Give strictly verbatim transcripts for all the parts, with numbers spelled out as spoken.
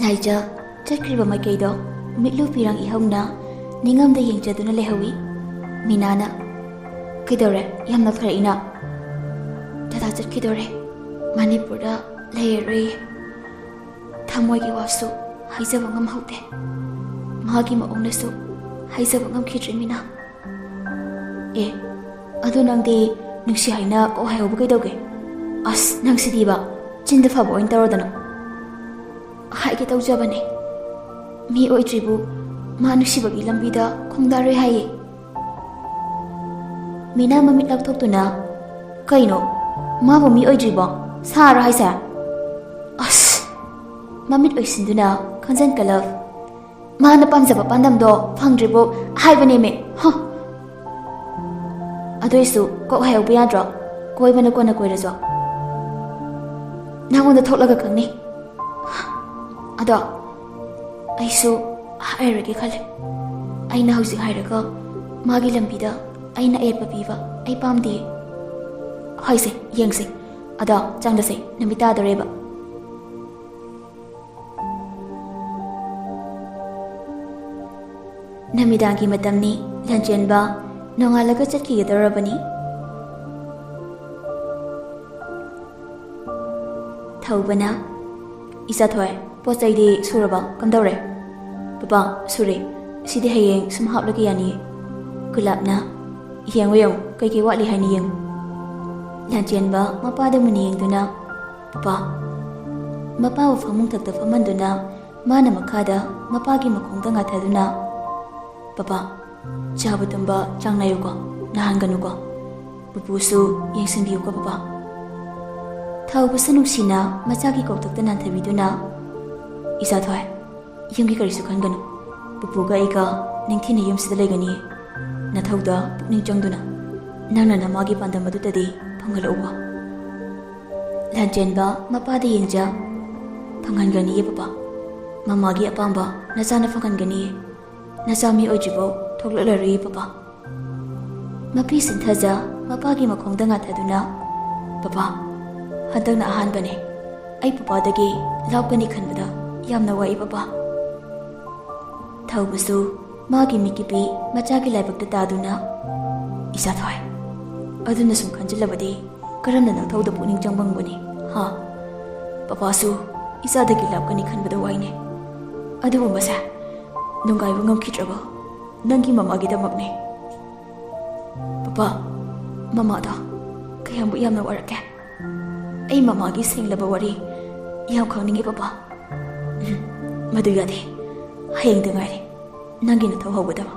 ꯂꯥꯏꯖ ꯆꯠꯈ꯭ꯔꯤꯕ ꯃꯥꯏꯀꯩꯗꯣ ꯃꯤꯠꯂꯨ ꯄꯤꯔꯥꯡ ꯏꯍꯧꯅ ꯅꯤꯡꯉꯝꯗ ꯌꯦꯡꯖꯗꯨꯅ ꯂꯩꯍꯧꯏ꯫ ꯃꯤꯅꯥꯅ, "ꯀꯩꯗꯧꯔꯦ? ꯌꯥꯝ ꯅꯣꯛꯊꯔꯛꯏꯅ?" "ꯗꯗꯥ ꯆꯠꯈꯤꯗꯣꯔꯦ꯫ ꯃꯅꯤꯄꯨꯔꯗ ꯂꯩꯔꯔꯣꯏꯌꯦ꯫ ꯊꯃꯣꯏꯒꯤ ꯋꯥꯁꯨ ꯍꯥꯏꯖꯕ ꯉꯝꯍꯧꯗꯦ꯫ ꯃꯥꯒꯤ ꯃꯑꯣꯡꯅꯁꯨ ꯍꯥꯏꯖꯕ ꯉꯝꯈꯤꯗ꯭ꯔꯦ, ꯃꯤꯅꯥ꯫" "ꯑꯦ, ꯑꯗꯨ ꯅꯪꯗꯤ ꯅꯨꯡꯁꯤ ꯍꯥꯏꯅ ꯀꯣꯛ ꯍꯥꯏꯍꯧꯕ ꯀꯩꯗꯧꯒꯦ? ꯑꯁ, ꯅꯪꯁꯤꯗꯤꯕ, ꯆꯤꯟꯗ ꯐꯕ ꯑꯣꯏꯅ ꯇꯧꯔꯗꯅ꯫" "ꯍꯥꯏꯒꯦ ꯇꯧꯖꯕꯅꯦ꯫ ꯃꯤ ꯑꯣꯏꯗ꯭ꯔꯤꯕꯨ ꯃꯥ ꯅꯨꯡꯁꯤꯕꯒꯤ ꯂꯝꯕꯤꯗ ꯈꯣꯡꯗꯥꯔꯣꯏ ꯍꯥꯏꯌꯦ꯫" ꯃꯤꯅꯥ ꯃꯃꯤꯠ ꯂꯥꯎꯊꯣꯛꯇꯨꯅ, "ꯀꯩꯅꯣ? ꯃꯥꯕꯨ ꯃꯤ ꯑꯣꯏꯗ꯭ꯔꯤꯕꯣ? ꯁꯥꯔꯣ ꯍꯥꯏꯁꯦ?" ꯑꯁ! ꯃꯃꯤꯠ ꯑꯣꯏꯁꯤꯟꯗꯨꯅ ꯈꯟꯖꯟ ꯀꯂꯞ, "ꯃꯥꯅ ꯄꯥꯝꯖꯕ ꯄꯥꯟꯗꯝꯗꯣ ꯐꯪꯗ꯭ꯔꯤꯕꯣ ꯍꯥꯏꯕꯅꯦꯃꯦ, ꯍ!" "ꯑꯗꯨꯏꯁꯨ ꯀꯣꯛ ꯍꯥꯏꯍꯧꯕ ꯌꯥꯗ꯭ꯔꯣ? ꯀꯣꯏꯕꯅ ꯀꯣꯟꯅ ꯀꯣꯏꯔꯁꯨ꯫ ꯅꯉꯣꯟꯗ ꯊꯣꯛꯂꯒ ꯈꯪꯅꯤ꯫ ꯑꯗꯣ ꯑꯩꯁꯨ ꯍꯥꯏꯔꯒꯦ ꯈꯜꯂꯦ꯫ ꯑꯩꯅ ꯍꯧꯖꯤꯛ ꯍꯥꯏꯔꯒ ꯃꯥꯒꯤ ꯂꯝꯕꯤꯗ ꯑꯩꯅ ꯑꯌꯦꯠꯄ ꯄꯤꯕ ꯑꯩ ꯄꯥꯝꯗꯦ꯫" "ꯍꯣꯏꯁꯦ, ꯌꯦꯡꯁꯦ꯫ ꯑꯗꯣ ꯆꯪꯂꯁꯦ, ꯅꯨꯃꯤꯠ ꯇꯥꯗꯣꯔꯦꯕ꯫" ꯅꯨꯃꯤꯗꯥꯡꯒꯤ ꯃꯇꯝꯅꯤ꯫ ꯂꯥꯟꯆꯦꯟꯕ ꯅꯣꯡꯉꯥꯜꯂꯒ ꯆꯠꯈꯤꯒꯗꯧꯔꯕꯅꯤ꯫ ꯊꯧꯕꯅ, "ꯏꯆꯥꯊꯣꯏ, ꯄꯣꯠ ꯆꯩꯗꯤ ꯁꯨꯔꯕ? ꯀꯝꯗꯧꯔꯦ?" "ꯄꯄꯥ, ꯁꯨꯔꯦ꯫ ꯁꯤꯗꯤ ꯍꯌꯦꯡ ꯁꯨꯝ ꯍꯥꯞꯂꯒ ꯌꯥꯅꯤꯌꯦ꯫" ꯒꯨꯂꯥꯞꯅ, "ꯌꯦꯡꯉꯨ, ꯌꯦꯡꯉꯨ, ꯀꯩꯀꯩ ꯋꯥꯠꯂꯤ ꯍꯥꯏꯅ ꯌꯦꯡꯉꯨ꯫" ꯂꯥꯟꯆꯦꯟꯕ ꯃꯄꯥꯗ ꯃꯨꯟꯅ ꯌꯦꯡꯗꯨꯅ, "ꯄꯄꯥ꯫" ꯃꯄꯥꯕꯨ ꯐꯃꯨꯡ ꯊꯛꯇ ꯐꯝꯍꯟꯗꯨꯅ ꯃꯥꯅ ꯃꯈꯥꯗ ꯃꯄꯥꯒꯤ ꯃꯈꯣꯡꯗ ꯉꯥꯊꯗꯨꯅ, "ꯄꯄꯥ, ꯆꯥꯕ ꯇꯨꯝꯕ ꯆꯥꯡ ꯅꯥꯏꯌꯨꯀꯣ, ꯅꯥꯍꯟꯒꯅꯨꯀꯣ꯫ ꯄꯨꯄꯨꯁꯨ ꯌꯦꯡꯁꯤꯟꯕꯤꯌꯨꯀꯣ, ꯄꯄꯥ꯫" ꯊꯧꯕꯁꯨ ꯅꯨꯡꯁꯤꯅ ꯃꯆꯥꯒꯤ ꯀꯣꯛꯊꯛꯇ ꯅꯥꯟꯊꯕꯤꯗꯨꯅ, "ꯏꯆꯥꯊꯣꯏ, ꯌꯨꯝꯒꯤ ꯀꯔꯤꯁꯨ ꯈꯟꯒꯅꯨ꯫ ꯄꯨꯄꯨꯒ ꯑꯩꯒ ꯅꯤꯡꯊꯤꯅ ꯌꯨꯝꯁꯤꯗ ꯂꯩꯒꯅꯤ꯫ ꯅꯊꯧꯗ ꯄꯨꯛꯅꯤꯡ ꯆꯪꯗꯨꯅ ꯅꯪꯅ ꯅꯃꯥꯒꯤ ꯄꯥꯟꯗꯝ ꯑꯗꯨꯗꯗꯤ ꯐꯪꯍꯜꯂꯛꯎꯀꯣ꯫" ꯂꯥꯟꯆꯦꯟꯕ ꯃꯄꯥꯗ ꯌꯦꯡꯖ, "ꯐꯪꯍꯟꯒꯅꯤꯌꯦ ꯄꯄꯥ꯫ ꯃꯃꯥꯒꯤ ꯑꯄꯥꯝꯕ ꯅꯆꯥꯅ ꯐꯪꯍꯟꯒꯅꯤꯌꯦ꯫ ꯅꯆꯥ ꯃꯤ ꯑꯣꯏꯗ꯭ꯔꯤꯐꯥꯎ ꯊꯣꯛꯂꯛꯂꯔꯣꯏꯌꯦ ꯄꯄꯥ꯫" ꯃꯄꯤ ꯁꯤꯟꯊꯖ ꯃꯄꯥꯒꯤ ꯃꯈꯣꯡꯗ ꯉꯥꯊꯗꯨꯅ, "ꯄꯄꯥ, ꯍꯟꯗꯛꯅ ꯑꯍꯥꯟꯕꯅꯦ꯫ ꯑꯩ ꯄꯄꯥꯗꯒꯤ ꯂꯥꯞꯀꯅꯤ ꯈꯟꯕꯗ ꯌꯥꯝꯅ ꯋꯥꯏ ꯄꯄꯥ꯫ ꯊꯧꯕꯁꯨ ꯃꯥꯒꯤ ꯃꯤꯠꯀꯤꯄꯤ ꯃꯆꯥꯒꯤ ꯂꯥꯏꯕꯛꯇ ꯇꯥꯗꯨꯅ, "ꯏꯆꯥ ꯊꯣꯏ, ꯑꯗꯨꯅ ꯁꯨꯝ ꯈꯟꯖꯤꯜꯂꯕꯗꯤ ꯀꯔꯝꯅ ꯅꯪꯊꯧꯗ ꯄꯨꯛꯅꯤꯡ ꯆꯪꯕ ꯉꯝꯒꯅꯤ, ꯍꯥ? ꯄꯄꯥꯁꯨ ꯏꯆꯥꯗꯒꯤ ꯂꯥꯞꯀꯅꯤ ꯈꯟꯕꯗ ꯋꯥꯏꯅꯦ꯫ ꯑꯗꯨꯕꯨ ꯃꯁꯦ ꯅꯨꯡꯉꯥꯏꯕ ꯉꯝꯈꯤꯗ꯭ꯔꯕ ꯅꯪꯒꯤ ꯃꯃꯥꯒꯤꯗꯃꯛꯅꯦ꯫" "ꯄꯄꯥ, ꯃꯃꯥꯗꯣ ꯀꯌꯥꯃꯨꯛ ꯌꯥꯝꯅ ꯋꯥꯔꯛꯀꯦ? ꯑꯩ ꯃꯃꯥꯒꯤ ꯁꯦꯡꯂꯕ ꯋꯥꯔꯤ ꯌꯥꯝ ꯈꯪꯅꯤꯡꯉꯤ, ꯄꯄꯥ꯫" "ꯎꯝ, ꯃꯗꯨ ꯌꯥꯗꯦ꯫ ꯍꯌꯦꯡꯗ ꯉꯥꯏꯔꯦ ꯅꯪꯒꯤ ꯅꯊꯧ ꯍꯧꯒꯗꯕ꯫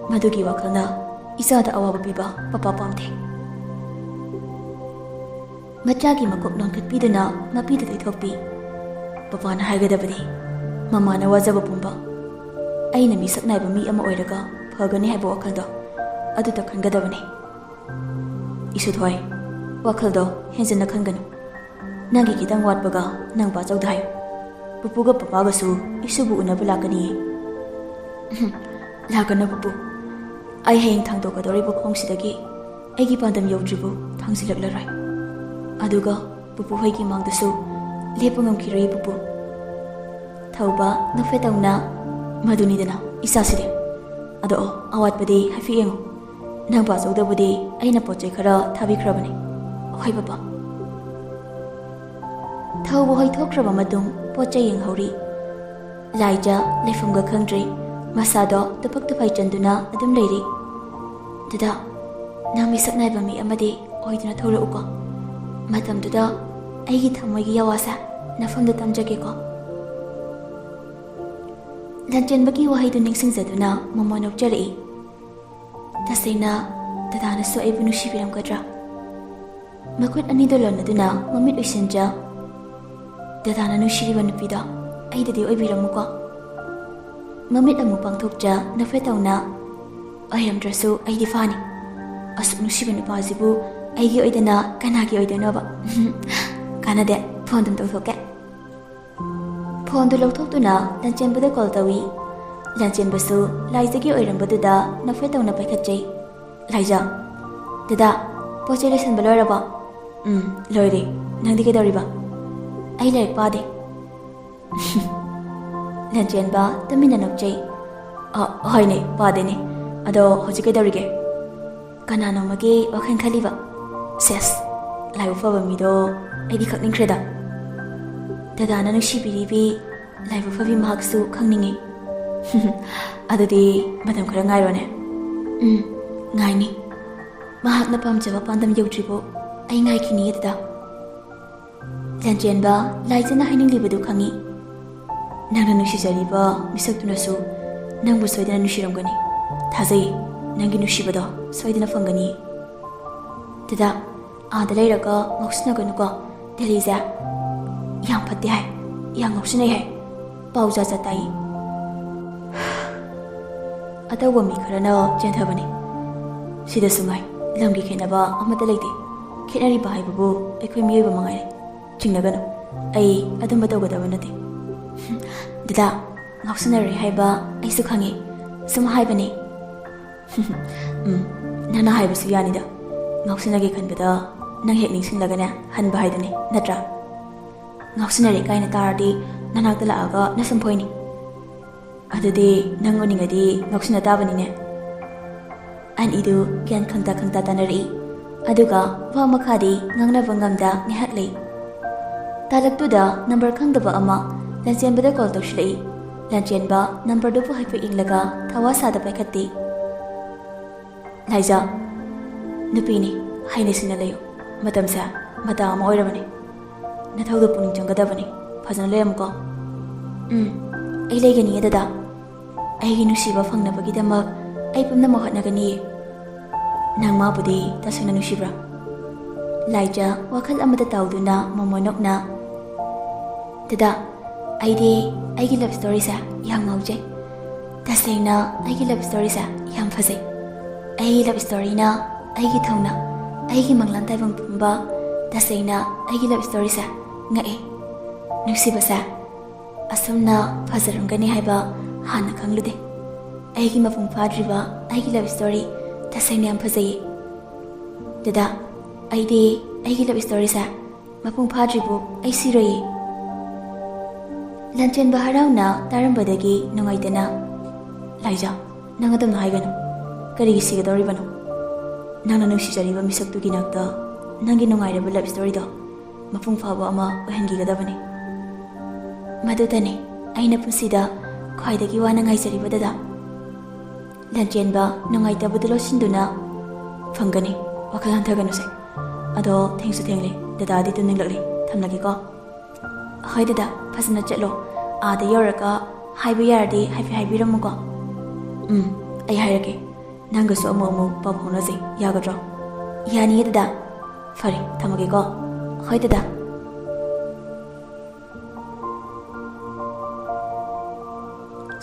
ꯃꯗꯨꯒꯤ ꯋꯥꯈꯜꯅ ꯏꯆꯥꯗ ꯑꯋꯥꯕ ꯄꯤꯕ ꯄꯄꯥ ꯄꯥꯝꯗꯦ꯫" ꯃꯆꯥꯒꯤ ꯃꯀꯣꯛ ꯅꯣꯟꯈꯠꯄꯤꯗꯨꯅ ꯃꯄꯤꯗ ꯇꯩꯊꯣꯛꯄꯤ꯫ "ꯄꯄꯥꯅ ꯍꯥꯏꯒꯗꯕꯗꯤ ꯃꯃꯥꯅ ꯋꯥꯖꯕ ꯄꯨꯝꯕ ꯑꯩꯅ ꯃꯤꯁꯛ ꯅꯥꯏꯕ ꯃꯤ ꯑꯃ ꯑꯣꯏꯔꯒ ꯐꯒꯅꯤ ꯍꯥꯏꯕ ꯋꯥꯈꯜꯗꯣ ꯑꯗꯨꯇ ꯈꯟꯒꯗꯕꯅꯤ꯫" "ꯏꯁꯨꯊꯣꯏ, ꯋꯥꯈꯜꯗꯣ ꯍꯦꯟꯖꯟꯅ ꯈꯟꯒꯅꯨ꯫ ꯅꯪꯒꯤ ꯈꯤꯇꯪ ꯋꯥꯠꯄꯒ ꯅꯪ ꯄꯥꯆꯧꯗ ꯍꯥꯏꯌꯨ꯫ ꯄꯨꯄꯨꯒ ꯄꯄꯥꯒꯁꯨ ꯏꯁꯨꯕꯨ ꯎꯅꯕ ꯂꯥꯛꯀꯅꯤꯌꯦ꯫" "ꯎꯝ, ꯂꯥꯛꯀꯅꯨ ꯄꯨꯄꯨ꯫ ꯑꯩ ꯍꯌꯦꯡ ꯊꯥꯡꯗꯣꯛꯀꯗꯧꯔꯤꯕ ꯈꯣꯡꯁꯤꯗꯒꯤ ꯑꯩꯒꯤ ꯄꯥꯟꯗꯝ ꯌꯧꯗ꯭ꯔꯤꯕꯨ ꯊꯥꯡꯖꯤꯜꯂꯛꯂꯔꯣꯏ꯫ ꯑꯗꯨꯒ ꯄꯨꯄꯨ ꯍꯣꯏꯒꯤ ꯃꯥꯡꯗꯁꯨ ꯂꯦꯞꯄ ꯉꯝꯈꯤꯔꯣꯏ ꯄꯨꯄꯨ꯫" ꯊꯧꯕ ꯅꯣꯛꯐꯦꯠ ꯇꯧꯅ, "ꯃꯗꯨꯅꯤꯗꯅ ꯏꯆꯥꯁꯤꯗꯤ꯫ ꯑꯗꯣ ꯑꯋꯥꯠꯄꯗꯤ ꯍꯥꯏꯐꯦꯠ ꯌꯦꯡꯉꯨ꯫ ꯅꯪ ꯄꯥꯆꯧꯗꯕꯨꯗꯤ ꯑꯩꯅ ꯄꯣꯠ ꯆꯩ ꯈꯔ ꯊꯥꯕꯤꯈ꯭ꯔꯕꯅꯤ꯫" "ꯍꯣꯏ ꯄꯄꯥ꯫" ꯊꯧꯕ ꯍꯣꯏ ꯊꯣꯛꯈ꯭ꯔꯕ ꯃꯇꯨꯡ ꯄꯣꯠ ꯆꯩ ꯌꯦꯡꯍꯧꯔꯤ꯫ ꯂꯥꯏꯖ ꯂꯩꯐꯝꯒ ꯈꯪꯗ꯭ꯔꯦ꯫ ꯃꯁꯥꯗꯣ ꯇꯨꯐꯛ ꯇꯨꯐꯥꯏ ꯆꯟꯗꯨꯅ ꯑꯗꯨꯝ ꯂꯩꯔꯤ꯫ "ꯗꯗꯥ, ꯅꯪ ꯃꯤꯁꯛ ꯅꯥꯏꯕ ꯃꯤ ꯑꯃꯗꯤ ꯑꯣꯏꯗꯨꯅ ꯊꯣꯛꯂꯛꯎꯀꯣ꯫ ꯃꯇꯝꯗꯨꯗ ꯑꯩꯒꯤ ꯊꯃꯣꯏꯒꯤ ꯌꯥꯋꯥꯁꯦ ꯅꯐꯝꯗ ꯇꯝꯖꯒꯦꯀꯣ꯫" ꯂꯟꯆꯦꯟꯕꯒꯤ ꯋꯥꯍꯩꯗꯨ ꯅꯤꯡꯁꯤꯡꯖꯗꯨꯅ ꯃꯣꯃꯣ ꯅꯣꯛꯆꯔꯛꯏ꯫ "ꯇꯁꯦꯡꯅ ꯗꯗꯥꯅꯁꯨ ꯑꯩꯕꯨ ꯅꯨꯡꯁꯤꯕꯤꯔꯝꯒꯗ꯭ꯔꯥ?" ꯃꯈꯨꯠ ꯑꯅꯤꯗꯨ ꯂꯣꯟꯅꯗꯨꯅ ꯃꯃꯤꯠ ꯎꯏꯁꯤꯟꯖ, "ꯗꯗꯥꯅ ꯅꯨꯡꯁꯤꯔꯤꯕ ꯅꯨꯄꯤꯗꯣ ꯑꯩꯗꯗꯤ ꯑꯣꯏꯕꯤꯔꯝꯃꯨꯀꯣ꯫" ꯃꯃꯤꯠ ꯑꯃꯨꯛ ꯄꯥꯡꯊꯣꯛꯆ ꯅꯣꯛꯐꯦꯠ ꯇꯧꯅ, "ꯑꯣꯏꯔꯝꯗ꯭ꯔꯁꯨ ꯑꯩꯗꯤ ꯐꯥꯅꯤ꯫ ꯑꯁꯨꯛ ꯅꯨꯡꯁꯤꯕ ꯅꯨꯄꯥꯁꯤꯕꯨ ꯑꯩꯒꯤ ꯑꯣꯏꯗꯅ ꯀꯅꯥꯒꯤ ꯑꯣꯏꯗꯣꯏꯅꯣꯕ?" "ꯀꯥꯟꯅꯗꯦ, ꯐꯣꯟ ꯑꯗꯨꯝ ꯇꯧꯊꯣꯛꯀꯦ꯫" ꯐꯣꯟꯗꯨ ꯂꯧꯊꯣꯛꯇꯨꯅ ꯂꯟꯆꯦꯟꯕꯗ ꯀꯣꯜ ꯇꯧꯏ꯫ ꯂꯟꯆꯦꯟꯕꯁꯨ ꯂꯥꯏꯖꯒꯤ ꯑꯣꯏꯔꯝꯕꯗꯨꯗ ꯅꯣꯛꯐꯦꯠ ꯇꯧꯅ ꯄꯥꯏꯈꯠꯆꯩ꯫ "ꯂꯥꯏꯖ, ꯗꯗꯥ, ꯄꯣꯠ ꯆꯩ ꯂꯣꯏꯁꯟꯕ ꯂꯣꯏꯔꯕꯣ?" "ꯎꯝ, ꯂꯣꯏꯔꯦ꯫ ꯅꯪꯗꯤ ꯀꯩꯗꯧꯔꯤꯕ?" "ꯑꯩ ꯂꯥꯏꯔꯤꯛ ꯄꯥꯗꯦ꯫" ꯂꯟꯆꯦꯟꯕ ꯇꯨꯃꯤꯟꯅ ꯅꯣꯛꯆꯩ꯫ "ꯑ, ꯍꯣꯏꯅꯦ, ꯄꯥꯗꯦꯅꯦ꯫ ꯑꯗꯣ ꯍꯧꯖꯤꯛ ꯀꯩꯗꯧꯔꯤꯒꯦ?" "ꯀꯅꯥꯅꯣꯃꯒꯤ ꯋꯥꯈꯜ ꯈꯜꯂꯤꯕ?" "ꯁꯦꯁ, ꯂꯥꯏꯕꯛ ꯐꯕ ꯃꯤꯗꯣ ꯑꯩꯗꯤ ꯈꯪꯅꯤꯡꯈ꯭ꯔꯦꯗ꯫ ꯗꯗꯥꯅ ꯅꯨꯡꯁꯤꯕꯤꯔꯤꯕꯤ ꯂꯥꯏꯕꯛ ꯐꯕꯤ ꯃꯍꯥꯛꯁꯨ ꯈꯪꯅꯤꯡꯉꯤ꯫" "ꯑꯗꯨꯗꯤ ꯃꯇꯝ ꯈꯔ ꯉꯥꯏꯔꯣꯅꯦ꯫" "ꯎꯝ, ꯉꯥꯏꯅꯤ꯫ ꯃꯍꯥꯛꯅ ꯄꯥꯝꯖꯕ ꯄꯥꯟꯗꯝ ꯌꯧꯗ꯭ꯔꯤꯕꯣ ꯑꯩ ꯉꯥꯏꯈꯤꯅꯤꯌꯦ ꯗꯗꯥ꯫" ꯂꯟꯆꯦꯟꯕ ꯂꯥꯏꯖꯅ ꯍꯥꯏꯅꯤꯡꯂꯤꯕꯗꯨ ꯈꯪꯏ꯫ "ꯅꯪꯅ ꯅꯨꯡꯁꯤꯖꯔꯤꯕ ꯃꯤꯁꯛꯇꯨꯅꯁꯨ ꯅꯪꯕꯨ ꯁꯣꯏꯗꯅ ꯅꯨꯡꯁꯤꯔꯝꯒꯅꯤ꯫ ꯊꯥꯖꯩ, ꯅꯪꯒꯤ ꯅꯨꯡꯁꯤꯕꯗꯣ ꯁꯣꯏꯗꯅ ꯐꯪꯒꯅꯤ꯫" "ꯗꯗꯥ, ꯑꯥꯗ ꯂꯩꯔꯒ ꯉꯥꯎꯁꯤꯟꯅꯒꯅꯨꯀꯣ꯫ ꯗꯦꯜꯂꯤꯁꯦ ꯌꯥꯝ ꯐꯠꯇꯦ ꯍꯥꯏ, ꯌꯥꯝ ꯉꯥꯎꯁꯤꯟꯅꯩ ꯍꯥꯏ, ꯄꯥꯎ ꯖꯥꯠ ꯖꯥꯠ ꯇꯥꯏ꯫" ꯑꯇꯧꯕ ꯃꯤ ꯈꯔꯅ ꯆꯦꯟꯊꯕꯅꯤ꯫ ꯁꯤꯗꯁꯨ ꯉꯥꯏ, ꯂꯝꯒꯤ ꯈꯦꯠꯅꯕ ꯑꯃꯠꯇ ꯂꯩꯇꯦ꯫ ꯈꯦꯠꯅꯔꯤꯕ ꯍꯥꯏꯕꯕꯨ ꯑꯩꯈꯣꯏ ꯃꯤꯑꯣꯏꯕ ꯃꯉꯥꯏꯔꯦ꯫ ꯆꯤꯡꯅꯒꯅꯨ, ꯑꯩ ꯑꯗꯨꯝꯕ ꯇꯧꯒꯗꯕ ꯅꯠꯇꯦ꯫ "ꯗꯗꯥ, ꯉꯥꯎꯁꯤꯟꯅꯔꯦ ꯍꯥꯏꯕ ꯑꯩꯁꯨ ꯈꯪꯉꯤ, ꯁꯨꯝ ꯍꯥꯏꯕꯅꯤ꯫" "ꯎꯝ, ꯅꯪꯅ ꯍꯥꯏꯕꯁꯨ ꯌꯥꯅꯤꯗ꯫ ꯉꯥꯎꯁꯤꯟꯅꯒꯦ ꯈꯟꯕꯗ ꯅꯪ ꯍꯦꯛ ꯅꯤꯡꯁꯤꯡꯂꯒꯅꯦ ꯍꯟꯕ ꯍꯥꯏꯗꯨꯅꯤ, ꯅꯠꯇ꯭ꯔꯥ? ꯉꯥꯎꯁꯤꯟꯅꯔꯦ ꯀꯥꯏꯅ ꯇꯥꯔꯗꯤ ꯅꯅꯥꯛꯇ ꯂꯥꯛꯑꯒ ꯅꯁꯝ ꯐꯣꯏꯅꯤ꯫ ꯑꯗꯨꯗꯤ ꯅꯪ ꯎꯅꯤꯡꯉꯗꯤ ꯉꯥꯎꯁꯤꯟꯅ ꯇꯥꯕꯅꯤꯅꯦ꯫" ꯑꯅꯤꯗꯨ ꯒ꯭ꯌꯥꯟ ꯈꯪꯇꯥ ꯈꯪꯇꯥ ꯇꯥꯅꯔꯛꯏ꯫ ꯑꯗꯨꯒ ꯋꯥ ꯃꯈꯥꯗꯤ ꯉꯥꯡꯅꯕ ꯉꯝꯗ ꯉꯥꯏꯍꯥꯛ ꯂꯩ꯫ ꯇꯥꯂꯛꯇꯨꯗ ꯅꯝꯕꯔ ꯈꯪꯗꯕ ꯑꯃ ꯂꯟꯆꯦꯟꯕꯗ ꯀꯣꯜ ꯇꯧꯁꯤꯜꯂꯛꯏ꯫ ꯂꯟꯆꯦꯟꯕ ꯅꯝꯕꯔꯗꯨꯕꯨ ꯍꯥꯏꯐꯦꯠ ꯌꯦꯡꯂꯒ ꯊꯋꯥ ꯁꯥꯗ ꯄꯥꯏꯈꯠꯇꯦ꯫ "ꯂꯥꯏꯖꯥ, ꯅꯨꯄꯤꯅꯤ, ꯍꯩꯅ ꯁꯤꯡꯅ ꯂꯩꯌꯨ꯫ ꯃꯇꯝꯁꯦ ꯃꯇꯥ ꯑꯃ ꯑꯣꯏꯔꯕꯅꯤ꯫ ꯅꯊꯧꯗꯣ ꯄꯨꯛꯅꯤꯡ ꯆꯪꯒꯗꯕꯅꯤ꯫ ꯐꯖꯅ ꯂꯩꯔꯝꯃꯨꯀꯣ꯫" "ꯎꯝ, ꯑꯩ ꯂꯩꯒꯅꯤꯌꯦ ꯗꯗꯥ꯫ ꯑꯩꯒꯤ ꯅꯨꯡꯁꯤꯕ ꯐꯪꯅꯕꯒꯤꯗꯃꯛ ꯑꯩ ꯄꯨꯝꯅꯃꯛ ꯍꯣꯠꯅꯒꯅꯤꯌꯦ꯫" "ꯅꯪ ꯃꯥꯕꯨꯗꯤ ꯇꯁꯦꯡꯅ ꯅꯨꯡꯁꯤꯕ꯭ꯔꯥ?" ꯂꯥꯏꯖꯥ ꯋꯥꯈꯜ ꯑꯃꯗ ꯇꯥꯎꯗꯨꯅ ꯃꯣꯃꯣꯟ ꯅꯣꯛꯅ, "ꯗꯗꯥ, ꯑꯩꯗꯤ ꯑꯩꯒꯤ ꯂꯚ ꯁ꯭ꯇꯣꯔꯤꯁꯦ ꯌꯥꯝ ꯉꯥꯎꯖꯩ꯫ ꯇꯁꯦꯡꯅ ꯑꯩꯒꯤ ꯂꯚ ꯁ꯭ꯇꯣꯔꯤꯁꯦ ꯌꯥꯝ ꯐꯖꯩ꯫ ꯑꯩꯒꯤ ꯂꯚ ꯁ꯭ꯇꯣꯔꯤꯅ ꯑꯩꯒꯤ ꯊꯧꯅ, ꯑꯩꯒꯤ ꯃꯪꯂꯥꯟ ꯇꯥꯏꯕꯪ ꯄꯨꯝꯕ ꯇꯁꯦꯡꯅ ꯑꯩꯒꯤ ꯂꯚ ꯁ꯭ꯇꯣꯔꯤꯁꯦ ꯉꯛꯑꯦ꯫ ꯅꯨꯡꯁꯤꯕꯁꯦ ꯑꯁꯨꯝꯅ ꯐꯖꯔꯝꯒꯅꯤ ꯍꯥꯏꯕ ꯍꯥꯟꯅ ꯈꯪꯂꯨꯗꯦ꯫ ꯑꯩꯒꯤ ꯃꯄꯨꯡ ꯐꯥꯗ꯭ꯔꯤꯕ ꯑꯩꯒꯤ ꯂꯚ ꯁ꯭ꯇꯣꯔꯤ ꯇꯁꯦꯡꯅ ꯌꯥꯝ ꯐꯖꯩꯌꯦ꯫ ꯗꯗꯥ, ꯑꯩꯗꯤ ꯑꯩꯒꯤ ꯂꯚ ꯁ꯭ꯇꯣꯔꯤꯁꯦ ꯃꯄꯨꯡ ꯐꯥꯗ꯭ꯔꯤꯕꯨ ꯑꯩ ꯁꯤꯔꯣꯏꯌꯦ꯫" ꯂꯥꯟꯆꯦꯟꯕ ꯍꯔꯥꯎꯅ ꯇꯥꯔꯝꯕꯗꯒꯤ ꯅꯨꯡꯉꯥꯏꯇꯅ, "ꯂꯥꯏꯖꯥ, ꯅꯪ ꯑꯗꯨꯝꯅ ꯍꯥꯏꯒꯅꯨ꯫ ꯀꯔꯤꯒꯤ ꯁꯤꯒꯗꯧꯔꯤꯕꯅꯣ? ꯅꯪꯅ ꯅꯨꯡꯁꯤꯖꯔꯤꯕ ꯃꯤꯁꯛꯇꯨꯒꯤ ꯅꯥꯛꯇ ꯅꯪꯒꯤ ꯅꯨꯡꯉꯥꯏꯔꯕ ꯂꯚ ꯁ꯭ꯇꯣꯔꯤꯗꯣ ꯃꯄꯨꯡ ꯐꯥꯕ ꯑꯃ ꯑꯣꯏꯍꯟꯈꯤꯒꯗꯕꯅꯤ꯫ ꯃꯗꯨꯗꯅꯤ ꯑꯩꯅ ꯄꯨꯟꯁꯤꯗ ꯈ꯭ꯋꯥꯏꯗꯒꯤ ꯋꯥꯅ ꯉꯥꯏꯖꯔꯤꯕ, ꯗꯗꯥ꯫" ꯂꯥꯟꯆꯦꯟꯕ ꯅꯨꯡꯉꯥꯏꯇꯕꯗꯨ ꯂꯣꯠꯁꯤꯟꯗꯨꯅ, "ꯐꯪꯒꯅꯤ, ꯋꯥꯈꯜ ꯍꯟꯊꯒꯅꯨꯁꯦ꯫ ꯑꯗꯣ ꯊꯦꯡꯁꯨ ꯊꯦꯡꯂꯦ, ꯗꯗꯥꯗꯤ ꯇꯨꯝꯅꯤꯡꯂꯛꯂꯦ, ꯊꯝꯂꯒꯦꯀꯣ꯫" "ꯍꯣꯏ ꯗꯗꯥ, ꯐꯖꯅ ꯆꯠꯂꯣ꯫ ꯑꯥꯗ ꯌꯧꯔꯒ ꯍꯥꯏꯕ ꯌꯥꯔꯗꯤ ꯍꯥꯏꯐꯦꯠ ꯍꯥꯏꯕꯤꯔꯝꯃꯨꯀꯣ꯫" "ꯎꯝ, ꯑꯩ ꯍꯥꯏꯔꯛꯀꯦ꯫ ꯅꯪꯒꯁꯨ ꯑꯃꯨꯛ ꯑꯃꯨꯛ ꯄꯥꯎ ꯐꯥꯎꯅꯁꯦ, ꯌꯥꯒꯗ꯭ꯔꯣ?" "ꯌꯥꯅꯤꯌꯦ ꯗꯗꯥ꯫" "ꯐꯔꯦ, ꯊꯝꯃꯒꯦꯀꯣ꯫" "ꯍꯣꯏ ꯗꯗꯥ꯫"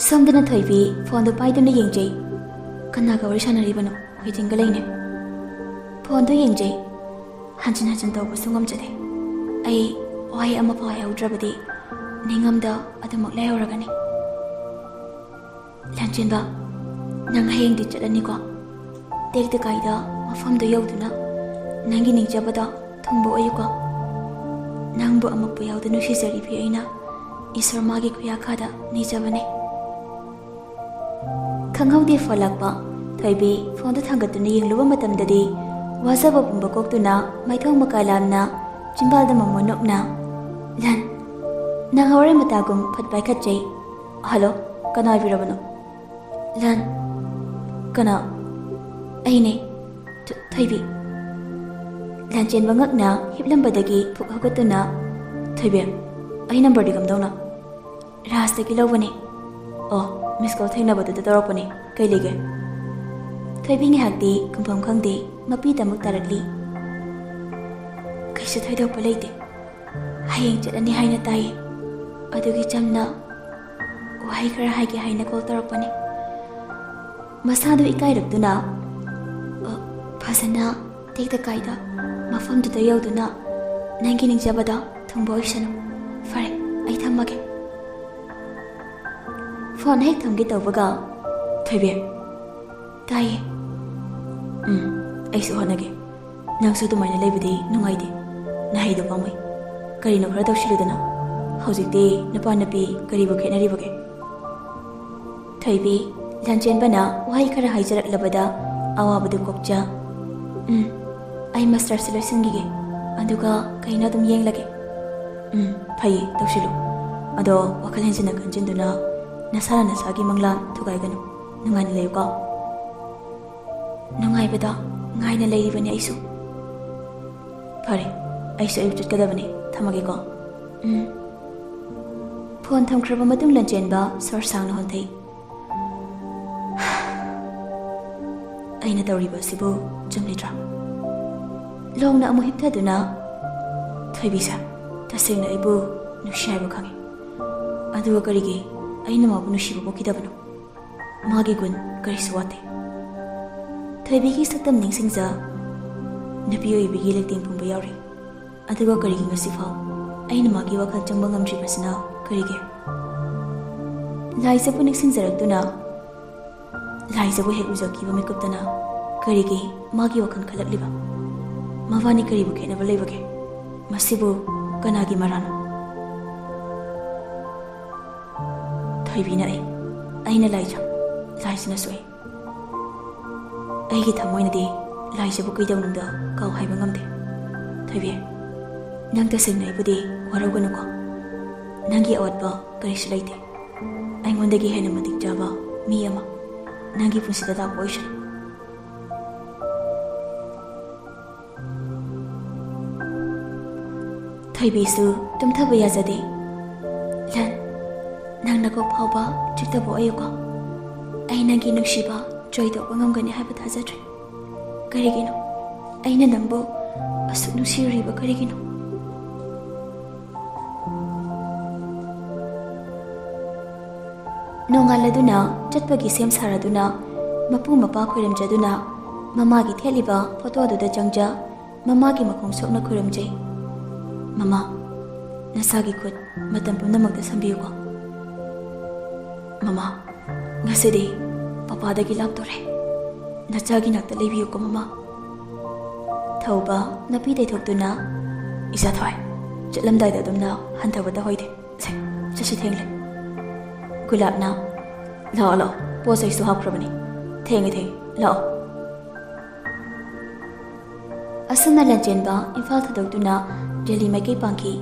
ꯁꯣꯝꯗꯅ ꯊꯣꯏꯕꯤ ꯐꯣꯟꯗꯨ ꯄꯥꯏꯗꯨꯅ ꯌꯦꯡꯖꯩ꯫ ꯀꯅꯥꯒ ꯋꯥꯔꯤ ꯁꯥꯟꯅꯔꯤꯕꯅꯣ? ꯋꯦꯇꯤꯡꯒ ꯂꯩꯅꯦ꯫ ꯐꯣꯟꯗꯨ ꯌꯦꯡꯖꯩ꯫ ꯍꯟꯖꯤꯟ ꯍꯟꯖꯤꯟ ꯇꯧꯕꯁꯨ ꯉꯝꯖꯗꯦ꯫ ꯑꯩ ꯋꯥꯍꯩ ꯑꯃꯐꯥꯎ ꯍꯥꯏꯍꯧꯗ꯭ꯔꯕꯗꯤ ꯅꯤꯡꯉꯝꯗ ꯑꯗꯨꯃꯛ ꯂꯩꯍꯧꯔꯒꯅꯤ꯫ "ꯂꯥꯟꯆꯦꯟꯕ, ꯅꯪ ꯍꯌꯦꯡꯗꯤ ꯆꯠꯂꯅꯤꯀꯣ? ꯇꯦꯛꯇ ꯀꯥꯏꯗ ꯃꯐꯝꯗꯨ ꯌꯧꯗꯨꯅ ꯅꯪꯒꯤ ꯅꯤꯡꯖꯕꯗꯣ ꯊꯨꯡꯕ ꯑꯣꯏꯌꯨꯀꯣ꯫ ꯅꯪꯕꯨ ꯑꯃꯨꯛꯄ ꯌꯥꯎꯗ ꯅꯨꯡꯁꯤꯖꯔꯤꯕꯤ ꯑꯩꯅ ꯏꯁꯣꯔ ꯃꯥꯒꯤ ꯈꯨꯌꯥꯈꯥꯗ ꯅꯤꯖꯕꯅꯦ꯫" ꯈꯪꯍꯧꯗꯦ ꯐꯣꯟ ꯂꯥꯛꯄ꯫ ꯊꯣꯏꯕꯤ ꯐꯣꯟꯗꯨ ꯊꯥꯡꯒꯠꯇꯨꯅ ꯌꯦꯡꯂꯨꯕ ꯃꯇꯝꯗꯗꯤ ꯋꯥꯖꯕ ꯄꯨꯝꯕ ꯀꯣꯛꯇꯨꯅ ꯃꯥꯏꯊꯣꯡ ꯃꯀꯥ ꯂꯥꯝꯅ ꯆꯤꯝꯕꯥꯜꯗ ꯃꯃꯣꯟ ꯅꯣꯛꯅ, "ꯂꯥꯟ, ꯅꯪ ꯍꯧꯔꯦꯟ ꯃꯇꯥꯒꯨꯝ ꯐꯠ ꯄꯥꯏꯈꯠꯆꯩ꯫" "ꯍꯜꯂꯣ, ꯀꯅꯥ ꯑꯣꯏꯕꯤꯔꯕꯅꯣ?" "ꯂꯥꯟ, ꯀꯅꯥ?" "ꯑꯩꯅꯦ, ꯊ-, ꯊꯣꯏꯕꯤ꯫" ꯂꯥꯟꯆꯦꯟꯕ ꯉꯛꯅ ꯍꯤꯞꯂꯝꯕꯗꯒꯤ ꯐꯨꯛ ꯍꯧꯒꯠꯇꯨꯅ, "ꯊꯣꯏꯕꯤ, ꯑꯩ ꯅꯝꯕꯔꯗꯤ ꯀꯝꯗꯧꯅ?" "ꯔꯥꯖꯇꯒꯤ ꯂꯧꯕꯅꯦ꯫" "ꯑꯣ, ꯃꯤꯁ ꯀꯣꯜ ꯊꯦꯡꯅꯕꯗꯨꯗ ꯇꯧꯔꯛꯄꯅꯦ꯫ ꯀꯩ ꯂꯩꯒꯦ?" ꯊꯣꯏꯕꯤ ꯉꯥꯏꯍꯥꯛꯇꯤ ꯈꯨꯝꯐꯝ ꯈꯪꯗꯦ, ꯃꯄꯤ ꯇꯃꯛ ꯇꯥꯔꯛꯂꯤ꯫ "ꯀꯩꯁꯨ ꯊꯣꯏꯗꯣꯛꯄ ꯂꯩꯇꯦ꯫ ꯍꯌꯦꯡ ꯆꯠꯂꯅꯤ ꯍꯥꯏꯅ ꯇꯥꯏꯌꯦ꯫ ꯑꯗꯨꯒꯤ ꯆꯝꯅ ꯋꯥꯍꯩ ꯈꯔ ꯍꯥꯏꯒꯦ ꯍꯥꯏꯅ ꯀꯣꯜ ꯇꯧꯔꯛꯄꯅꯦ꯫" ꯃꯁꯥꯗꯨ ꯏꯀꯥꯏꯔꯛꯇꯨꯅ, "ꯑ, ꯐꯖꯅ ꯇꯦꯛꯇ ꯀꯥꯏꯗ ꯃꯐꯝꯗꯨꯗ ꯌꯧꯗꯨꯅ ꯅꯪꯒꯤ ꯅꯤꯡꯖꯕꯗ ꯊꯨꯡꯕ ꯑꯣꯏꯁꯅꯨ꯫ ꯐꯔꯦ, ꯑꯩ ꯊꯝꯃꯒꯦ꯫" ꯐꯣꯟ ꯍꯦꯛ ꯊꯝꯒꯦ ꯇꯧꯕꯒ, "ꯊꯣꯏꯕꯤ꯫" "ꯇꯥꯏꯌꯦ꯫" "ꯎꯝ, ꯑꯩꯁꯨ ꯍꯣꯠꯅꯒꯦ꯫ ꯅꯪꯁꯨ ꯑꯗꯨꯃꯥꯏꯅ ꯂꯩꯕꯗꯤ ꯅꯨꯡꯉꯥꯏꯇꯦ꯫ ꯅꯍꯩꯗꯣ ꯄꯥꯝꯃꯨꯏ꯫ ꯀꯔꯤꯅꯣ ꯈꯔ ꯇꯧꯁꯤꯜꯂꯨꯗꯅ꯫" ꯍꯧꯖꯤꯛꯇꯤ ꯅꯨꯄꯥ ꯅꯨꯄꯤ ꯀꯔꯤꯕꯨ ꯈꯦꯠꯅꯔꯤꯕꯒꯦ? ꯊꯣꯏꯕꯤ, ꯂꯥꯟꯆꯦꯟꯕꯅ ꯋꯥꯍꯩ ꯈꯔ ꯍꯥꯏꯖꯔꯛꯂꯕꯗ ꯑꯋꯥꯕꯗꯨ ꯀꯣꯛꯆ, "ꯎꯝ, ꯑꯩ ꯃꯥꯁꯇꯔꯁꯨ ꯂꯣꯏꯁꯤꯟꯈꯤꯒꯦ, ꯑꯗꯨꯒ ꯀꯩꯅꯣ ꯑꯗꯨꯝ ꯌꯦꯡꯂꯒꯦ꯫" "ꯎꯝ, ꯐꯩꯌꯦ, ꯇꯧꯁꯤꯜꯂꯨ꯫ ꯑꯗꯣ ꯋꯥꯈꯜ ꯍꯦꯟꯖꯤꯟꯅ ꯈꯟꯖꯤꯟꯗꯨꯅ ꯅꯁꯥꯅ ꯅꯁꯥꯒꯤ ꯃꯪꯂꯥꯟ ꯊꯨꯒꯥꯏꯒꯅꯨ꯫ ꯅꯨꯡꯉꯥꯏꯅ ꯂꯩꯌꯨꯀꯣ꯫" "ꯅꯨꯡꯉꯥꯏꯕꯗ ꯉꯥꯏꯅ ꯂꯩꯔꯤꯕꯅꯤ ꯑꯩꯁꯨ꯫" "ꯐꯔꯦ, ꯑꯩꯁꯨ ꯑꯌꯨꯛ ꯆꯠꯀꯗꯕꯅꯤ꯫ ꯊꯝꯃꯒꯦꯀꯣ꯫" "ꯎꯝ꯫" ꯐꯣꯟ ꯊꯝꯈ꯭ꯔꯕ ꯃꯇꯨꯡ ꯂꯟꯆꯦꯟꯕ ꯁꯣꯔ ꯁꯥꯡꯅ ꯍꯣꯟꯊꯩ꯫ "ꯑꯩꯅ ꯇꯧꯔꯤꯕ ꯑꯁꯤꯕꯨ ꯆꯨꯝꯂꯤꯗ꯭ꯔꯥ?" ꯂꯣꯡꯅ ꯑꯃꯨꯛ ꯍꯤꯞꯊꯗꯨꯅ, "ꯊꯣꯏꯕꯤꯁꯦ ꯇꯁꯦꯡꯅ ꯑꯩꯕꯨ ꯅꯨꯡꯁꯤ ꯍꯥꯏꯕ ꯈꯪꯉꯤ꯫ ꯑꯗꯨꯒ ꯀꯔꯤꯒꯤ ꯑꯩꯅ ꯃꯥꯕꯨ ꯅꯨꯡꯁꯤꯕ ꯄꯣꯛꯈꯤꯗꯕꯅꯣ? ꯃꯥꯒꯤ ꯒꯨꯟ ꯀꯔꯤꯁꯨ ꯋꯥꯠꯇꯦ꯫" ꯊꯣꯏꯕꯤꯒꯤ ꯁꯛꯇꯝ ꯅꯤꯡꯁꯤꯡꯖ ꯅꯨꯄꯤ ꯑꯣꯏꯕꯤꯒꯤ ꯂꯩꯇꯦꯡ ꯄꯨꯝꯕ ꯌꯥꯎꯔꯤ꯫ "ꯑꯗꯨꯒ ꯀꯔꯤꯒꯤ ꯉꯁꯤꯐꯥꯎ ꯑꯩꯅ ꯃꯥꯒꯤ ꯋꯥꯈꯜ ꯆꯪꯕ ꯉꯝꯗ꯭ꯔꯤꯕꯁꯤꯅ ꯀꯔꯤꯒꯤ?" ꯂꯥꯏꯖꯕꯨ ꯅꯤꯡꯁꯤꯡꯖꯔꯛꯇꯨꯅ, ꯂꯥꯏꯖꯕꯨ ꯍꯦꯛ ꯎꯖꯈꯤꯕ ꯃꯤꯀꯨꯞꯇꯅ ꯀꯔꯤꯒꯤ ꯃꯥꯒꯤ ꯋꯥꯈꯜ ꯈꯜꯂꯛꯂꯤꯕ? ꯃꯕꯥꯅꯤ ꯀꯔꯤꯕꯨ ꯈꯦꯠꯅꯕ ꯂꯩꯕꯒꯦ? ꯃꯁꯤꯕꯨ ꯀꯅꯥꯒꯤ ꯃꯔꯥꯜꯅꯣ? ꯊꯣꯏꯕꯤꯅ ꯑꯩ, ꯑꯩꯅ ꯂꯥꯏꯖ, ꯂꯥꯏꯖꯅꯁꯨ ꯑꯩ꯫ ꯑꯩꯒꯤ ꯊꯃꯣꯏꯅꯗꯤ ꯂꯥꯏꯖꯕꯨ ꯀꯩꯗꯧꯅꯨꯡꯗ ꯀꯥꯎ ꯍꯥꯏꯕ ꯉꯝꯗꯦ꯫ ꯊꯣꯏꯕꯤ, ꯅꯪ ꯇꯁꯦꯡꯅ ꯑꯩꯕꯨꯗꯤ ꯋꯥꯔꯧꯒꯅꯨꯀꯣ꯫ ꯅꯪꯒꯤ ꯑꯋꯥꯠꯄ ꯀꯔꯤꯁꯨ ꯂꯩꯇꯦ꯫ ꯑꯩꯉꯣꯟꯗꯒꯤ ꯍꯦꯟꯅ ꯃꯇꯤꯛ ꯆꯥꯕ ꯃꯤ ꯑꯃ ꯅꯪꯒꯤ ꯄꯨꯟꯁꯤꯗ ꯂꯥꯛꯄ ꯑꯣꯏꯁꯅꯨ꯫ ꯊꯣꯏꯕꯤꯁꯨ ꯇꯨꯝꯊꯕ ꯌꯥꯖꯗꯦ꯫ ꯂꯟ, ꯅꯪ ꯅꯀꯣꯛ ꯐꯥꯎꯕ ꯆꯤꯛꯇꯕ ꯑꯣꯏꯌꯨꯀꯣ꯫ ꯑꯩ ꯅꯪꯒꯤ ꯅꯨꯡꯁꯤꯕ ꯆꯣꯏꯗꯣꯛꯄ ꯉꯝꯒꯅꯤ ꯍꯥꯏꯕ ꯊꯥꯖꯗ꯭ꯔꯦ꯫ ꯀꯔꯤꯒꯤꯅꯣ? ꯑꯩꯅ ꯅꯪꯕꯨ ꯑꯁꯨꯛ ꯅꯨꯡꯁꯤꯔꯨꯔꯤꯕ ꯀꯔꯤꯒꯤꯅꯣ? ꯅꯣꯡꯉꯥꯜꯂꯗꯨꯅ ꯆꯠꯄꯒꯤ ꯁꯦꯝ ꯁꯥꯔꯗꯨꯅ ꯃꯄꯨ ꯃꯄꯥ ꯈꯣꯏꯔꯝꯖꯗꯨꯅ ꯃꯃꯥꯒꯤ ꯊꯦꯠꯂꯤꯕ ꯐꯣꯇꯣꯗꯨꯗ ꯆꯪꯖ ꯃꯃꯥꯒꯤ ꯃꯈꯣꯡ ꯁꯣꯛꯅ ꯈꯣꯏꯔꯝꯖꯩ꯫ "ꯃꯃꯥ, ꯅꯁꯥꯒꯤ ꯈꯨꯠ ꯃꯇꯝ ꯄꯨꯝꯅꯃꯛꯇ ꯁꯝꯕꯤꯌꯨꯀꯣ꯫" "ꯃꯃꯥ, ꯉꯁꯤꯗꯤ ꯄꯄꯥꯗꯒꯤ ꯂꯥꯞꯇꯣꯔꯦ꯫ ꯅꯆꯥꯒꯤ ꯅꯥꯛꯇ ꯂꯩꯕꯤꯌꯨꯀꯣ ꯃꯃꯥ꯫" ꯊꯧꯕ ꯅꯥꯄꯤ ꯇꯩꯊꯣꯛꯇꯨꯅ, "ꯏꯆꯥꯊꯣꯏ, ꯆꯠꯂꯝꯗꯥꯏꯗ ꯑꯗꯨꯝꯅ ꯍꯟꯊꯕ ꯇꯧꯍꯩꯗꯦ꯫ ꯁꯦ, ꯆꯠꯁꯤ, ꯊꯦꯡꯂꯦ꯫ ꯒꯨꯂꯥꯞꯅ, "ꯂꯥꯛꯑꯣ, ꯂꯥꯛꯑꯣ, ꯄꯣꯠ ꯆꯩꯁꯨ ꯍꯥꯞꯈ꯭ꯔꯕꯅꯤ꯫ ꯊꯦꯡꯉꯦ, ꯊꯦꯡꯉꯦ, ꯂꯥꯛꯑꯣ"꯫ ꯑꯁꯨꯝꯅ ꯂꯥꯟꯆꯦꯟꯕ ꯏꯝꯐꯥꯜ ꯊꯥꯗꯣꯛꯇꯨꯅ ꯗꯦꯜꯂꯤ ꯃꯥꯏꯀꯩ ꯄꯥꯡꯈꯤ꯫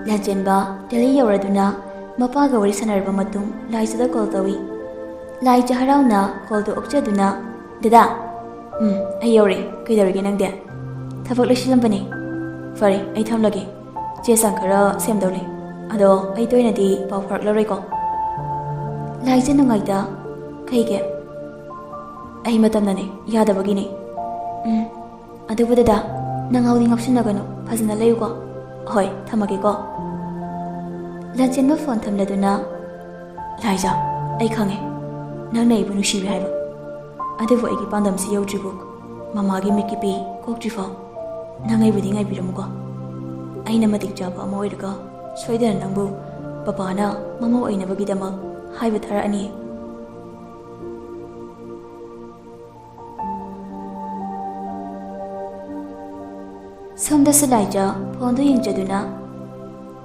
ꯂꯥꯟꯆꯦꯟꯕ ꯗꯦꯜꯂꯤ ꯌꯧꯔꯗꯨꯅ ꯃꯄꯥꯒ ꯋꯥꯔꯤ ꯁꯥꯟꯅꯔꯕ ꯃꯇꯨꯡ ꯂꯥꯏꯖꯗ ꯀꯣꯜ ꯇꯧꯏ꯫ ꯂꯥꯏꯖ ꯍꯔꯥꯎꯅ ꯀꯣꯜꯗꯨ ꯑꯣꯛꯆꯗꯨꯅ, "ꯗꯗꯥ!" "ꯎꯝ, ꯑꯩ ꯌꯧꯔꯦ꯫ ꯀꯩꯗꯧꯔꯒꯦ ꯅꯪꯗꯤ?" "ꯊꯕꯛ ꯂꯣꯏꯁꯤꯜꯂꯝꯕꯅꯦ꯫" "ꯐꯔꯦ, ꯑꯩ ꯊꯝꯂꯒꯦ꯫ ꯆꯦ ꯆꯥꯡ ꯈꯔ ꯁꯦꯝꯗꯧ ꯂꯩ꯫ ꯑꯗꯣ ꯑꯩ ꯇꯣꯏꯅꯗꯤ ꯄꯥꯎ ꯐꯥꯎꯔꯛꯂꯔꯣꯏꯀꯣ꯫" ꯂꯥꯏꯖ ꯅꯨꯡꯉꯥꯏꯇ, "ꯀꯩꯒꯤ?" "ꯑꯩ ꯃꯇꯝꯅꯅꯦ, ꯌꯥꯗꯕꯒꯤꯅꯦ꯫" "ꯎꯝ, ꯑꯗꯨꯕꯨ ꯗꯗꯥ, ꯅꯪ ꯉꯥꯎꯗꯤ ꯉꯥꯎꯁꯤꯟꯅꯒꯅꯨ, ꯐꯖꯅ ꯂꯩꯌꯨꯀꯣ꯫" "ꯍꯣꯏ, ꯊꯝꯃꯒꯦꯀꯣ꯫" ꯂꯥꯟꯆꯦꯟꯕ ꯐꯣꯟ ꯊꯝꯂꯗꯨꯅ, "ꯂꯥꯏꯖ, ꯑꯩ ꯈꯪꯉꯦ ꯅꯪꯅ ꯑꯩꯕꯨ ꯅꯨꯡꯁꯤꯔꯦ ꯍꯥꯏꯕ꯫ ꯑꯗꯨꯕꯨ ꯑꯩꯒꯤ ꯄꯥꯟꯗꯝꯁꯤ ꯌꯧꯗ꯭ꯔꯤꯕꯨ, ꯃꯃꯥꯒꯤ ꯃꯤꯠꯀꯤ ꯄꯤ ꯀꯣꯛꯇ꯭ꯔꯤꯐꯥꯎ ꯅꯪ ꯑꯩꯕꯨꯗꯤ ꯉꯥꯏꯕꯤꯔꯝꯃꯨꯀꯣ꯫ ꯑꯩꯅ ꯃꯇꯤꯛ ꯆꯥꯕ ꯑꯃ ꯑꯣꯏꯔꯒ ꯁꯣꯏꯗꯅ ꯅꯪꯕꯨ ꯄꯄꯥꯅ ꯃꯃꯧ ꯑꯣꯏꯅꯕꯒꯤꯗꯃꯛ ꯍꯥꯏꯕ ꯊꯥꯔꯛꯑꯅꯤ꯫" ꯁꯣꯝꯗꯁꯨ ꯂꯥꯏꯖ ꯐꯣꯟꯗꯨ ꯌꯦꯡꯖꯗꯨꯅ,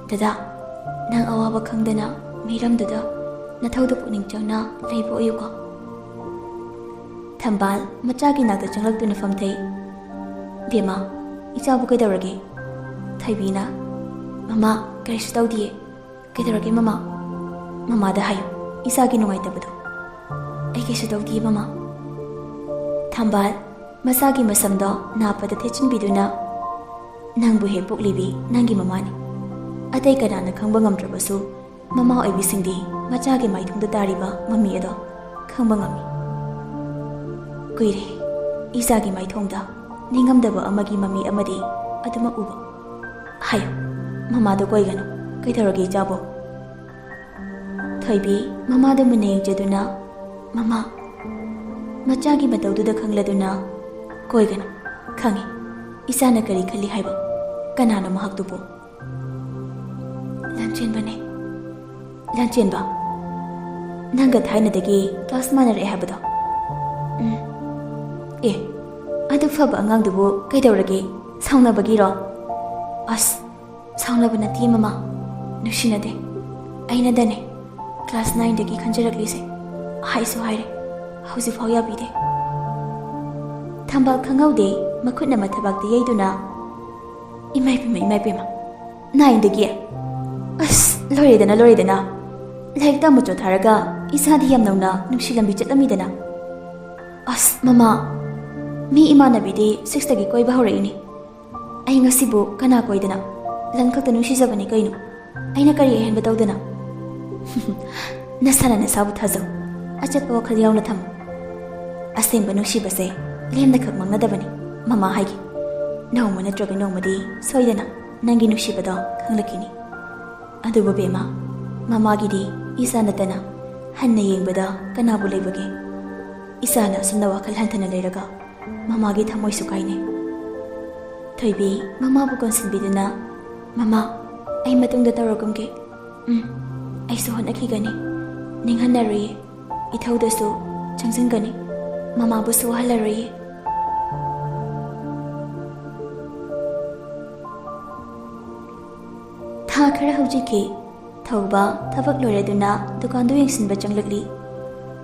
"ꯗꯗꯥ, ꯅꯪ ꯑꯋꯥꯕ ꯈꯪꯗꯅ ꯃꯤꯔꯝꯗꯨꯗ ꯅꯊꯧꯗꯨ ꯄꯨꯛꯅꯤꯡ ꯆꯪꯅ ꯂꯩꯕ ꯑꯣꯏꯌꯨꯀꯣ꯫" ꯊꯝꯕꯥꯜ ꯃꯆꯥꯒꯤ ꯅꯥꯛꯇ ꯆꯪꯂꯛꯇꯨꯅ ꯐꯝꯊꯩ꯫ "ꯕꯦꯝꯃ, ꯏꯆꯥꯕꯨ ꯀꯩꯗꯧꯔꯒꯦ?" ꯊꯣꯏꯕꯤꯅ, "ꯃꯃꯥ, ꯀꯔꯤꯁꯨ ꯇꯧꯗꯤꯌꯦ꯫" "ꯀꯩꯗꯧꯔꯒꯦ ꯃꯃꯥ? ꯃꯃꯥꯗ ꯍꯥꯏꯌꯨ, ꯏꯆꯥꯒꯤ ꯅꯨꯡꯉꯥꯏꯇꯕꯗꯣ꯫" "ꯑꯩ ꯀꯩꯁꯨ ꯇꯧꯗꯤꯌꯦ ꯃꯃꯥ꯫" ꯊꯝꯕꯥꯜ ꯃꯆꯥꯒꯤ ꯃꯁꯝꯗꯣ ꯅꯥꯞꯄꯗ ꯊꯦꯠꯆꯤꯟꯕꯤꯗꯨꯅ, "ꯅꯪꯕꯨ ꯍꯦꯛ ꯄꯣꯛꯂꯤꯕꯤ ꯅꯪꯒꯤ ꯃꯃꯥꯅꯤ꯫ ꯑꯇꯩ ꯀꯅꯥꯅ ꯈꯪꯕ ꯉꯝꯗ꯭ꯔꯕꯁꯨ, ꯃꯃꯥ ꯑꯣꯏꯕꯤꯁꯤꯡꯗꯤ ꯃꯆꯥꯒꯤ ꯃꯥꯏꯊꯣꯡꯗ ꯇꯥꯔꯤꯕ ꯃꯃꯤ ꯑꯗꯣ ꯈꯪꯕ ꯉꯝꯃꯤ꯫ ꯀꯨꯏꯔꯦ ꯏꯆꯥꯒꯤ ꯃꯥꯏꯊꯣꯡꯗ ꯅꯤꯡꯉꯝꯗꯕ ꯑꯃꯒꯤ ꯃꯃꯤ ꯑꯃꯗꯤ ꯑꯗꯨꯃꯛ ꯎꯕ꯫ ꯍꯥꯏꯌꯨ, ꯃꯃꯥꯗꯣ ꯀꯣꯏꯒꯅꯨ꯫ ꯀꯩꯗꯧꯔꯒꯦ ꯏꯆꯥꯕꯣ?" ꯊꯣꯏꯕꯤ ꯃꯃꯥꯗ ꯃꯨꯟꯅ ꯌꯦꯡꯖꯗꯨꯅ, "ꯃꯃꯥ, ꯃꯆꯥꯒꯤ ꯃꯇꯧꯗꯨꯗ ꯈꯪꯂꯗꯨꯅ, ꯀꯣꯏꯒꯅꯨ꯫ ꯈꯪꯉꯤ ꯏꯆꯥꯅ ꯀꯔꯤ ꯈꯜꯂꯤ ꯍꯥꯏꯕ꯫ ꯀꯅꯥꯅꯣ ꯃꯍꯥꯛꯇꯨꯕꯨ?" "ꯂꯥꯟꯆꯦꯟꯕꯅꯦ꯫" "ꯂꯥꯟꯆꯦꯟꯕ? ꯅꯪꯒ ꯊꯥꯏꯅꯗꯒꯤ ꯀ꯭ꯂꯥꯁ ꯃꯥꯟꯅꯔꯛꯑꯦ ꯍꯥꯏꯕꯗꯣ?" "ꯎꯝ꯫" "ꯑꯦ, ꯑꯗꯨ ꯐꯕ ꯑꯉꯥꯡꯗꯨꯕꯨ ꯀꯩꯗꯧꯔꯒꯦ?" ꯁꯥꯎꯅꯕꯒꯤꯔꯣ? ꯑꯁ, ꯁꯥꯎꯅꯕ ꯅꯠꯇꯦ ꯃꯃꯥ, ꯅꯨꯡꯁꯤꯅꯗꯦ꯫ ꯑꯩꯅꯗꯅꯦ ꯀ꯭ꯂꯥꯁ ꯅꯥꯏꯟꯗꯒꯤ ꯈꯟꯖꯔꯛꯂꯤꯁꯦ꯫ ꯍꯥꯏꯁꯨ ꯍꯥꯏꯔꯦ, ꯍꯧꯖꯤꯛꯐꯥꯎ ꯌꯥꯕꯤꯗꯦ꯫ ꯊꯝꯕꯥꯜ ꯈꯪꯍꯧꯗꯦ ꯃꯈꯨꯠꯅ ꯃꯊꯕꯥꯛꯇ ꯌꯩꯗꯨꯅ, "ꯏꯃꯥꯏ ꯄꯦꯝꯃ, ꯏꯃꯥꯏ ꯄꯦꯝꯃ, ꯅꯥꯏꯟꯗꯒꯤ? ꯑꯁ, ꯂꯣꯏꯔꯦꯗꯅ, ꯂꯣꯏꯔꯦꯗꯅ꯫ ꯂꯥꯏꯔꯤꯛ ꯇꯝꯕ ꯆꯣꯠꯊꯔꯒ ꯏꯁꯥꯗꯤ ꯌꯥꯝ ꯅꯧꯅ ꯅꯨꯡꯁꯤ ꯂꯝꯕꯤ ꯆꯠꯂꯝꯃꯤꯗꯅ꯫ ꯑꯁ ꯃꯃꯥ, ꯃꯤ ꯏꯃꯥꯟꯅꯕꯤꯗꯤ ꯁꯤꯛꯁꯇꯒꯤ ꯀꯣꯏꯕ ꯍꯧꯔꯛꯏꯅꯤ꯫ ꯑꯩ ꯉꯁꯤꯕꯨ ꯀꯅꯥ ꯀꯣꯏꯗꯅ? ꯂꯟ ꯈꯛꯇ ꯅꯨꯡꯁꯤꯖꯕꯅꯤ ꯀꯩꯅꯣ꯫ ꯑꯩꯅ ꯀꯔꯤ ꯑꯍꯦꯟꯕ ꯇꯧꯗꯅ?" "ꯅꯁꯥꯅ ꯅꯁꯥꯕꯨ ꯊꯥꯖꯧ꯫ ꯑꯆꯦꯠꯄ ꯋꯥꯈꯜ ꯌꯥꯎꯅ ꯊꯝꯃꯨ꯫ ꯑꯁꯦꯡꯕ ꯅꯨꯡꯁꯤꯕꯁꯦ ꯂꯦꯝꯅꯈꯛ ꯃꯥꯡꯅꯗꯕꯅꯤ ꯃꯃꯥ ꯍꯥꯏꯒꯦ꯫ ꯅꯣꯡꯃ ꯅꯠꯇ꯭ꯔꯒ ꯅꯣꯡꯃꯗꯤ ꯁꯣꯏꯗꯅ ꯅꯪꯒꯤ ꯅꯨꯡꯁꯤꯕꯗꯣ ꯈꯪꯂꯛꯈꯤꯅꯤ꯫ ꯑꯗꯨꯕꯨ ꯕꯦꯝꯃ, ꯃꯃꯥꯒꯤꯗꯤ ꯏꯆꯥ ꯅꯠꯇꯅ ꯍꯟꯅ ꯌꯦꯡꯕꯗ ꯀꯅꯥꯕꯨ ꯂꯩꯕꯒꯦ? ꯏꯆꯥꯅ ꯑꯁꯨꯝꯅ ꯋꯥꯈꯜ ꯍꯟꯊꯅ ꯂꯩꯔꯒ ꯃꯃꯥꯒꯤ ꯊꯃꯣꯏꯁꯨ ꯀꯥꯏꯅꯩ꯫ ꯊꯣꯏꯕꯤ ꯃꯃꯥꯕꯨ ꯀꯣꯟꯁꯤꯟꯕꯤꯗꯨꯅ, "ꯃꯃꯥ, ꯑꯩ ꯃꯇꯨꯡꯗ ꯇꯧꯔꯒꯨꯝꯒꯦ꯫ ꯎꯝ, ꯑꯩꯁꯨ ꯍꯣꯠꯅꯈꯤꯒꯅꯤ꯫ ꯅꯤꯡꯍꯟꯅꯔꯨꯏ꯫ ꯏꯊꯧꯗꯁꯨ ꯆꯪꯁꯤꯟꯒꯅꯤ꯫ ꯃꯃꯥꯕꯨꯁꯨ ꯋꯥꯍꯜꯂꯔꯣꯏꯌꯦ꯫" ꯊꯥ ꯈꯔ ꯍꯧꯖꯤꯛꯈꯤ꯫ ꯊꯧꯕ ꯊꯕꯛ ꯂꯣꯏꯔꯗꯨꯅ ꯗꯨꯀꯥꯟꯗꯨ ꯌꯦꯡꯁꯤꯟꯕ ꯆꯪꯂꯛꯂꯤ꯫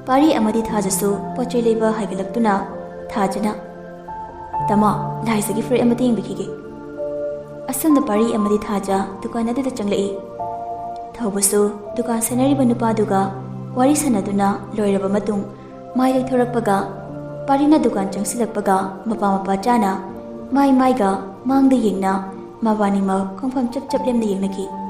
ꯄꯥꯔꯤ ꯑꯃꯗꯤ ꯊꯥꯖꯁꯨ ꯄꯣꯠ ꯆꯩ ꯂꯩꯕ ꯍꯥꯏꯒꯠꯂꯛꯇꯨꯅ ꯊꯥꯖꯅ, "ꯇꯥꯃꯣ, ꯂꯥꯏꯖꯒꯤ ꯐꯨꯔꯤꯠ ꯑꯃꯇ ꯌꯦꯡꯕꯤꯈꯤꯒꯦ꯫" ꯑꯁꯨꯝꯅ ꯄꯥꯔꯤ ꯑꯃꯗꯤ ꯊꯥꯖ ꯗꯨꯀꯥꯟ ꯑꯗꯨꯗ ꯆꯪꯂꯛꯏ꯫ ꯊꯧꯕꯁꯨ ꯗꯨꯀꯥꯟ ꯁꯦꯟꯅꯔꯤꯕ ꯅꯨꯄꯥꯗꯨꯒ ꯋꯥꯔꯤ ꯁꯥꯟꯅꯗꯨꯅ ꯂꯣꯏꯔꯕ ꯃꯇꯨꯡ, ꯃꯥꯏ ꯂꯩꯊꯣꯔꯛꯄꯒ ꯄꯥꯔꯤꯅ ꯗꯨꯀꯥꯟ ꯆꯪꯁꯤꯜꯂꯛꯄꯒ ꯃꯄꯥ ꯃꯄꯥ ꯆꯥꯅ ꯃꯥꯏ ꯃꯥꯏꯒ ꯃꯥꯡꯗ ꯌꯦꯡꯅ ꯃꯕꯥꯅꯤꯃꯛ ꯈꯣꯡꯐꯝ ꯆꯞ ꯆꯞ ꯂꯦꯝꯅ ꯌꯦꯡꯅꯈꯤ꯫